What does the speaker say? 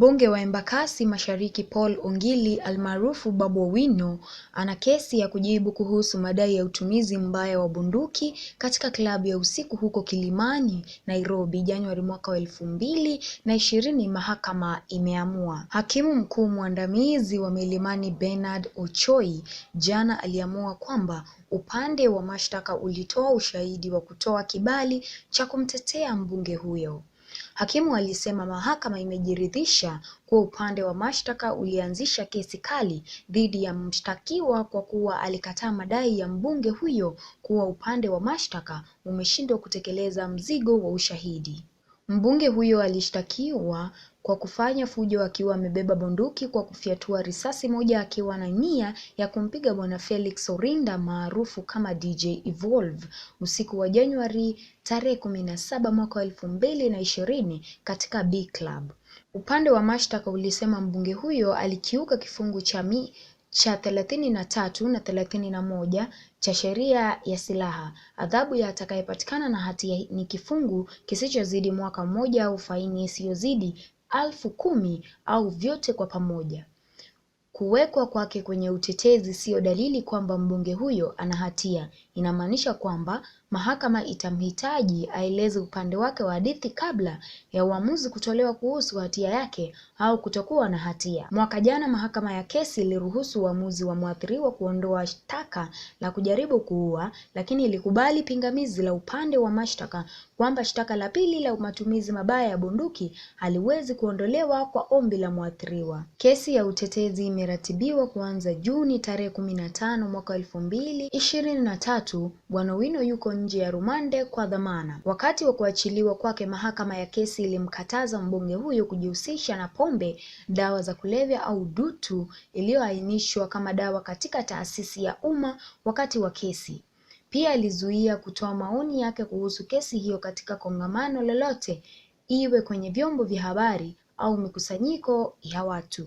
Mbunge wa Embakasi Mashariki Paul Ongili almaarufu Babu Owino ana kesi ya kujibu kuhusu madai ya utumizi mbaya wa bunduki katika klabu ya usiku huko Kilimani, Nairobi, Januari mwaka wa 2020, mahakama imeamua. Hakimu mkuu mwandamizi wa Milimani Bernard Ochoi jana aliamua kwamba upande wa mashtaka ulitoa ushahidi wa kutoa kibali cha kumtetea mbunge huyo. Hakimu alisema mahakama imejiridhisha kuwa upande wa mashtaka ulianzisha kesi kali dhidi ya mshtakiwa kwa kuwa alikataa madai ya mbunge huyo kuwa upande wa mashtaka umeshindwa kutekeleza mzigo wa ushahidi. Mbunge huyo alishtakiwa kwa kufanya fujo akiwa amebeba bunduki kwa kufyatua risasi moja akiwa na nia ya kumpiga Bwana Felix Orinda maarufu kama DJ Evolve usiku wa Januari tarehe 17 mwaka 2020 katika B Club. Upande wa mashtaka ulisema mbunge huyo alikiuka kifungu cha 33 na 31 cha sheria ya silaha. Adhabu ya atakayepatikana na hatia ni kifungo kisichozidi mwaka mmoja au faini isiyozidi 10,000 au vyote kwa pamoja. Kuwekwa kwake kwenye utetezi siyo dalili kwamba mbunge huyo ana hatia. Inamaanisha kwamba mahakama itamhitaji aeleze upande wake wa hadithi kabla ya uamuzi kutolewa kuhusu hatia yake au kutokuwa na hatia. Mwaka jana mahakama ya kesi iliruhusu uamuzi wa mwathiriwa kuondoa shtaka la kujaribu kuua, lakini ilikubali pingamizi la upande wa mashtaka kwamba shtaka la pili la matumizi mabaya ya bunduki haliwezi kuondolewa kwa ombi la mwathiriwa. Kesi ya utetezi imeratibiwa kuanza Juni tarehe 15 mwaka 2023. Bwana Owino yuko nje ya rumande kwa dhamana. Wakati wa kuachiliwa kwake, mahakama ya kesi ilimkataza mbunge huyo kujihusisha na pombe, dawa za kulevya au dutu iliyoainishwa kama dawa katika taasisi ya umma wakati wa kesi. Pia alizuia kutoa maoni yake kuhusu kesi hiyo katika kongamano lolote, iwe kwenye vyombo vya habari au mikusanyiko ya watu.